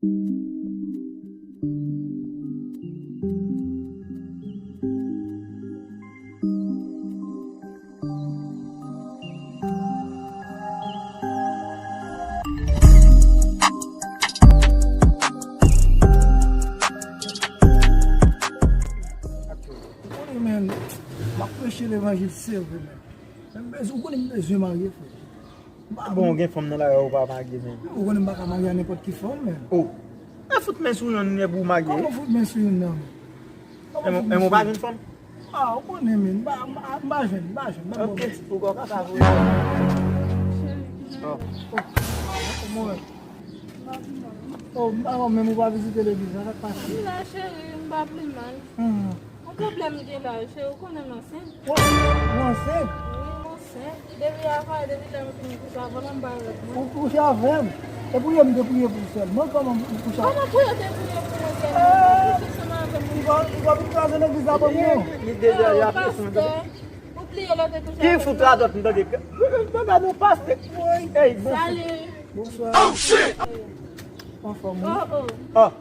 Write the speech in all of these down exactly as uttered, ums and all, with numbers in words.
Ou konnen, men, m ap preche levanjil, se vre, men. Men m bezwen, ou konnen m bezwen marye, frè. M pa bon, gen fanm nan lari a, ou pa marye, men. Ou konnen m pa ka marye a nenpòt ki fanm, men. Oh. E fout men sou yonn, epi w marye. Kòman fout men sou yonn nan, men? Kòman fout men sou yonn? Men ou pa jwenn fanm? Ah, ou konnen, men. M pa, m pa, m pa jwenn, m pa jwenn. M pa bon. Ok, ou kò kaka vre. Oh. Oh, kòman w ye? Oh, m pa wè w menm, ou pa vizite legliz la, sa k pase? M la, cheri, m pa pi mal. Hmm. Yon pwoblèm m gen la, cheri, ou konnen m ansent. Ou, ou ansent? Wi, m ansent. Depi avan, depi lè m fin kouche avè w la, m pa rèd mwen. Ou kouche avè m? E pou yo m te priye pou sèlman, kòman pou kouche avè m? Kòman pou yo te priye pou mwen sèlman? Ou kouche ansanm avè m? Li va, li va vin kraze legliz la pou nou. Li deja, oh, pastè, ou bliye lè w te kouche avè m? Ki fout radòt m tande? Tande nou pastè. Ey, bon. Salut. Bonswa. Oh, shit! Anfòm, wi. Oh, oh. Ah.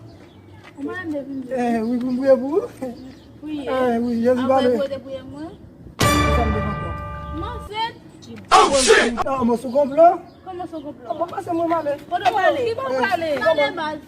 Ou pa vle vin di? Eh, wi, pou m priye pou ou. Priye. Eh, wi, Jezi pale. Apre pou yo te priye mwen? Sa m te kontan. M ansent. Oh, shit! Ah, mwen sou konplo? Kòman sou konplo? Ah, bon, pase mwen m ale. Kote w prale? Ki bò w prale? M ale baz.